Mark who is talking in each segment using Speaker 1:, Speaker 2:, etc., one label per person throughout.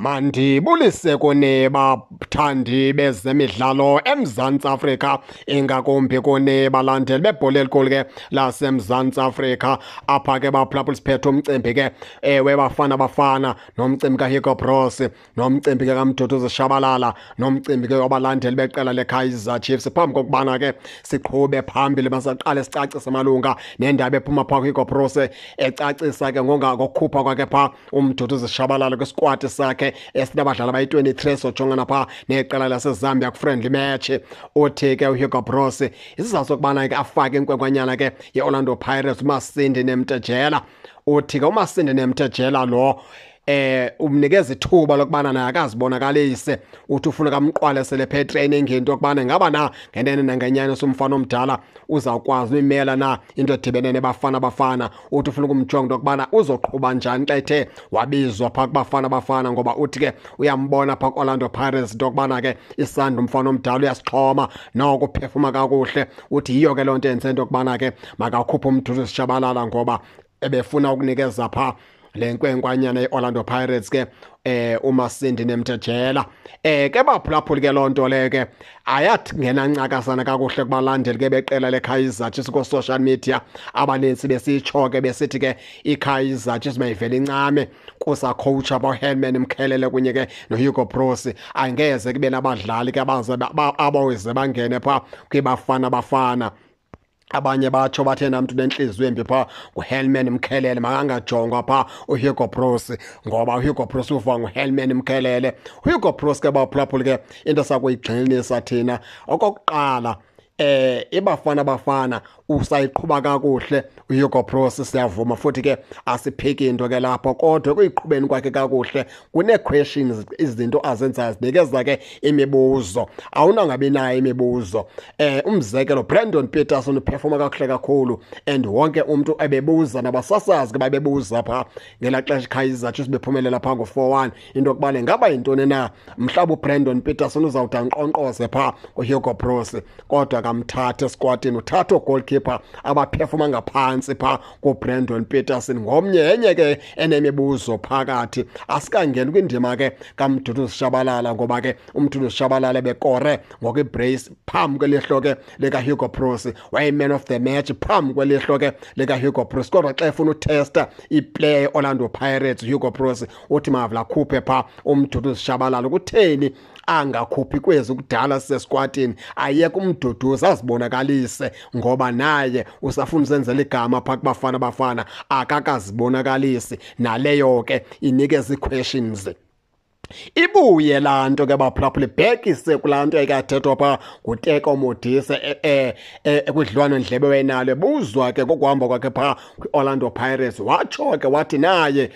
Speaker 1: Mandibulise kuni bathandi bezemidlalo eMzantsi Afrika, ingakumbi kuni balandeli bebhola elikhulu ke laseMzantsi Afrika. Apha ke baphulaphula siphethe umcimbi ke ewe Bafana Bafana nomcimbi kaHugo Broos nomcimbi ke kaMduduzi Shabalala nomcimbi ke wabalandeli beqela leKaizer Chiefs. Phambi kokubana ke siqhube phambili, masaqale sicacise malunga nendaba ephuma phaa kuHugo Broos, ecacisa ke ngokukhupha kwakhe phaa uMduduzi Shabalala kwisikwati sakhe esinabadlali abayi-23 sojongana phaa neqela laseZambia ku-friendly match. Uthi ke uHugo Broos isizathu sokubana ke afake inkwenkwanyana ke ye-Orlando Pirates uMasindi Nemtajela, uthi ke uMasindi Nemtajela lo umnikeza ithuba lokubana naye akazibonakalise. Uthi ufuna kamqwalasele phe training into yokubana ngaba na ngenene nangenyani umfana omdala uzawukwazi uyimela na into edibene neBafana Bafana. Uthi ufuna ukumjonga into yokubana uzoqhuba njani xa ethe wabizwa phaa kuBafana Bafana, ngoba uthi ke uyambona phaa ku-Orlando Pirates into yokubana ke isandla umfana omdala uyasixhoma noko uphefuma kakuhle. Uthi yiyo ke loo nto yenze into yokubana ke makakhuphe uMduduzi Shabalala, ngoba ebefuna ukunikeza phaa le nkwenkwanyana ye-Orlando Pirates ke uMasindi Nemtajela. Ke baphulaphuli ke loo nto le ke ayathi ngena ncakasana kakuhle kubalandeli ke beqela leKaizer Chiefs ko-social media. Abanintsi besitsho ke besithi ke iKaizer Chiefs mayivele incame kusacoach aboHelman Mkhelele kunye ke noHugo Broos, angeze kube nabadlali ke abaze abaweze bangene phaa kwiBafana Bafana. Abanye batsho bathe namntu nentliziyo embi phaa nguHelman Mkhelele, makangajongwa phaa uHugo Broos ngoba uHugo Broos uva nguHelman Mkhelele. UHugo Broos ke baphulaphuli ke into sakuyigxininisa thina okokuqala, iBafana Bafana usayiqhuba kakuhle uHugo Broos, siyavuma futhi ke asiphiki into ke lapho, kodwa ekuyiqhubeni kwakhe kakuhle kune-questions, izinto azenzayo zinikeza ke imibuzo, awunangabi nayo imibuzo. Umzekelo Brandon Peterson uperforma kakuhle kakhulu and wonke umuntu ebebuza, nabasasazi ke babebuza pha ngelaa xesha iKaizer Chiefs bephumelela phaa ngo-4-1 into yokubana ingaba yintoni na mhlawumbi uBrandon Peterson uzawuthi ankqonkqoze phaa kuHugo Broos, kodwa akamthatha esquadini, uthatha oogoalkeeper abaphefuma ngaphantsi phaa kuBrandon Peterson. Ngomnye enye ke enemibuzo phakathi. Asikangeni kwindima ke kaMduduzi Shabalala, ngoba ke uMduduzi Shabalala bekore ngokwibrace phambi kwelihlo ke likaHugo Broos, wayeman of the match phambi kwelihlo ke likaHugo Broos, kodwa xa efuna utesta iplayer Orlando Pirates, Hugo Broos uthi mavula khuphe phaa uMduduzi Shabalala. Kutheni angakhuphi kwezi kudala sisesquadini, ayeke uMduduzi azibonakalise, ngoba naye usafuna usenzela igama phaa kuBafana Bafana, akakazibonakalisi? Naleyo ke inikeza ii-questions. Ibuye laa nto ke baphulaphula ibhekise kulaa nto ekathethwa phaa nguTeko Modise kwidliwano-ndlebe wenalo, ebuzwa ke kokuhamba kwakhe phaa kwi-Orlando Pirates, watsho ke wathi naye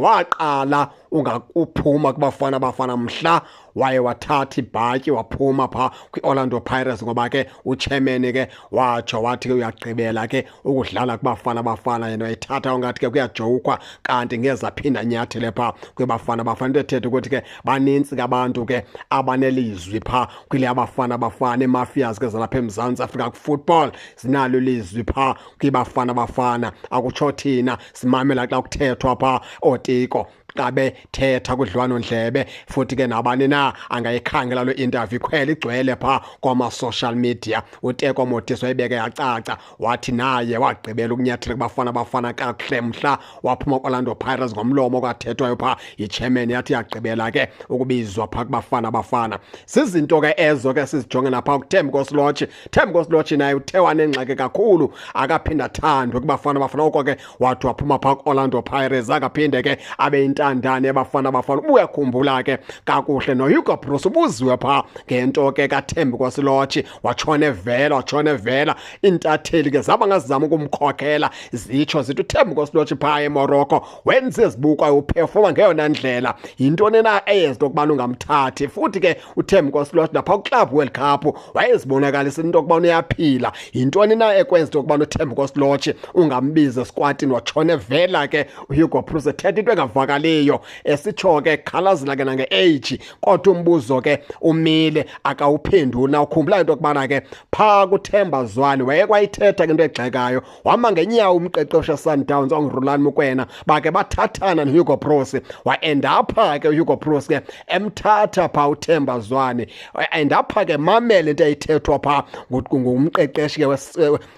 Speaker 1: waqala ungakuphuma kuBafana Bafana mhla waye wathatha ibhatyi waphuma phaa kwi-Orlando Pirates, ngoba ke uchairman ke watsho wathi ke uyagqibela ke ukudlala kuBafana Bafana, yena wayithatha ungathi ke kuyajowukhwa, kanti ngeze aphinda anyathele phaa kwiBafana Bafana. Into ethetha ukuthi ke banintsi ke abantu ke abanelizwi phaa kwile aBafana Bafana, iimafias ke zalapha eMzantsi Afrika ku-football zinalo ilizwi phaa kwiBafana Bafana. Akutsho thina simamela xa kuthethwa phaa ootiko xa bethetha kudliwano-ndlebe, futhi ke nabani na angayikhangela loo interview, ikhwele igcwele phaa kwama-social media. UTeko Modise wayibeke yacaca, wathi naye wagqibela ukunyathela kuBafana Bafana kakuhle mhla waphuma Orlando Pirates ngomlomo kwathethwayo phaa yichairman, yathi yagqibela ke ukubizwa phaa kuBafana Bafana. Zizinto ke ezo ke sizijonge naphaa kuThembinkosi Lorch. Thembinkosi Lorch naye uthe wanengxaki kakhulu, akaphinda athandwe kuBafana Bafana, oko ke wathi waphuma phaa ku-Orlando Pirates, akaphinde ke abe yintandane yaBafana Bafana. Ubuyakhumbula ke kakuhle noHugo Broos ubuziwe phaa ngento ke kaThembinkosi Lorch, watshona evela, watshona evela. Iintatheli ke zaba ngazizama ukumkhokhela, zitsho zithi uThembinkosi Lorch phaa eMorocco wenze ezibukwayo, uphefoma ngeyona ndlela, yintoni na eyenza into yokubana ungamthathi? Futhi ke uThembinkosi Lorch naphaa kuClub World Cup wayezibonakalisa into yokubana uyaphila, yintoni na ekwenza into yokubana uThembinkosi Lorch ungambizi esquadini? Watshona evela ke uHugo Broos ethetha into engavakaliyo. angaphiliyo, esitsho ke khalazela ke nange-age, kodwa umbuzo ke umile akawuphenduli. Na ukhumbula into yokubana ke phaa kuThemba Zwane wayekwayithetha ke into egxekayo, wama ngenyawo umqeqeshi Sundowns onguRulani Mokwena, bake bathathana noHugo Broos, wa-endapha ke uHugo Broos ke emthatha phaa uThemba Zwane, endapha ke mamele into eyithethwa phaa ngumqeqeshi ke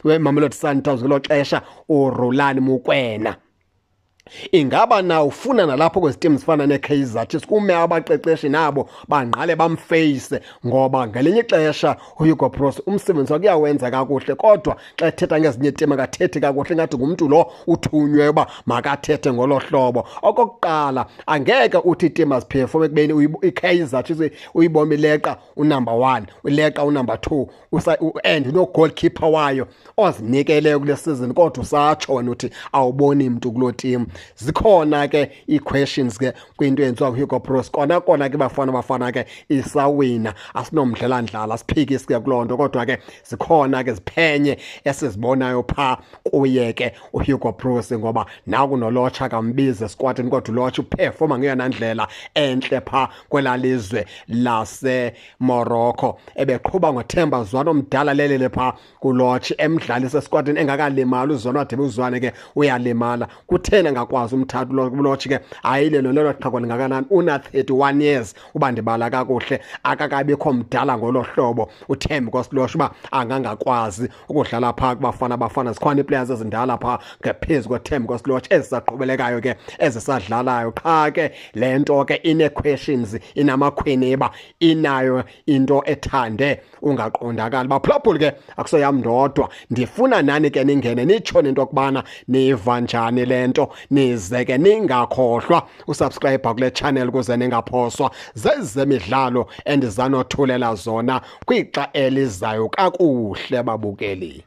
Speaker 1: weMamelodi Sundowns ngelo xesha uRulani Mokwena. Ingaba na ufuna nalapho kwezi team zifana neKaizer Chiefs kume abaqeqeshi nabo bangqale bamfeyise, ngoba ngelinye ixesha uHugo Broos umsebenzi wakhe uyawenza kakuhle, kodwa xa ethetha ngezinye iitim akathethi kakuhle, ngathi ngumntu lo uthunywe uba makathethe ngolo hlobo. Okokuqala, angeke uthi itim aziphefome ekubeni iKaizer Chiefs uyibona ileqa unumber 1, uleqa unumber 2, and uno-goalkeeper wayo ozinikeleyo kule season, kodwa usatsho wena uthi awuboni mntu kuloo team. Zikhona ke ii-questions ke kwinto eyenziwa nguHugo Broos. Kona kona ke Bafana Bafana ke isawina, asinomdlela-ndlala, siphikisi ke kuloo nto, kodwa ke zikhona ke ziphenye esizibonayo phaa kuye ke uHugo Broos, ngoba naku noLorch akambiza esquadini, kodwa uLorch uphefoma ngeyona ndlela entle phaa kwelaa lizwe laseMorocco. Ebeqhuba ngoThemba Zwane omdala lelele phaa kuLorch, emdlalisa esquadini engakalimali uZwane, wadebe uZwane ke uyalimala. Kutheni angakwazi umthatha uLorch ke? Ayilelo lelo xhego lingakanani, una 31 years uba ndibala kakuhle, akakabikho mdala ngolo hlobo uThemba Lorch uba angangakwazi ukudlala phaa kuBafana Bafana. Zikhona ii-players ezindala phaa ngaphezu koThemba Lorch ezisaqhubelekayo ke, ezisadlalayo. Qha ke le nto ke ine-questions, inamakhwiniba, inayo into ethande ungaqondakali. Baphulaphuli ke, akusoyam ndodwa, ndifuna nani ke ningene nitsho nento yokubana niva njani le nto, nize ke ningakhohlwa usubscribe kule channel ukuze ningaphoswa zezemidlalo endizanothulela zona kwixa elizayo. Kakuhle babukeli.